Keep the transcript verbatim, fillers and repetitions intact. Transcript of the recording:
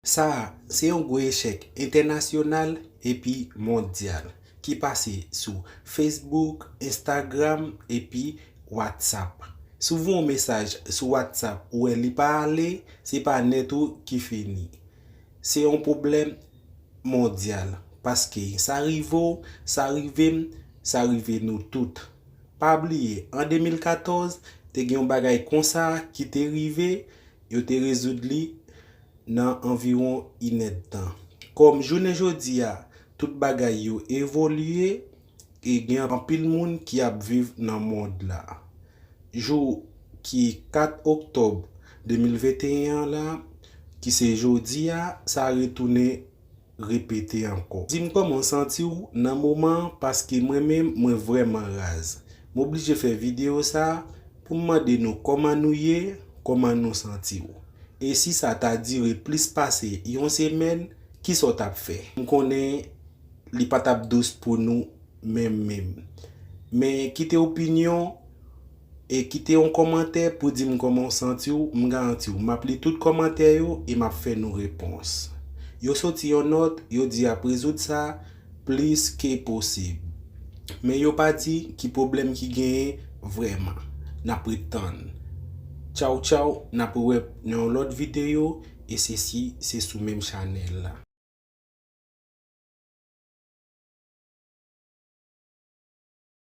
Sa a se yon gwo echèk entènasyonal epi mondyal ki pase sou Facebook, Instagram epi WhatsApp. Si w voye yon mesaj sou WhatsApp, ou wè li pa ale, se pa nèt ou ki fini. Se yon pwoblèm mondyal, paske sa rive w, sa rive m, sa rive nou tout. Pa bliye, an de mil katòz, te gen yon bagay konsa ki te rive, yo te rezoud li nan anviwon inèdtan. Kòm jounen jodi a, tout bagay yo evolye e gen anpil moun ki ap viv nan mond la. Jou ki kat oktòb de mil venteyen an la, ki se jodi a, sa retounen repete ankò. Di m kòman w santi w nan moman an, paske mwen menm, mwen vrèman raz. M oblije fè videyo sa a pou m mande nou kòman nou ye, kòman nou santi w. E si sa ta dire plis pase yon semèn, kisa w t ap fè? M konnen li pa t ap dous pou nou menm menm. Men kite opinyon e kite yon kòmantè pou di m kòman w santi w, m garanti w, m ap li tout kòmantè yo e m ap fè nou repons. Yo soti yon nòt, yo di y ap rezoud sa plis ke posib. Men yo pa di ki pwoblèm ki genyen vrèman. N ap ret tann. Tchaw tchaw, n ap rewè nan yon lòt videyo e sesi se sou menm chanèl la.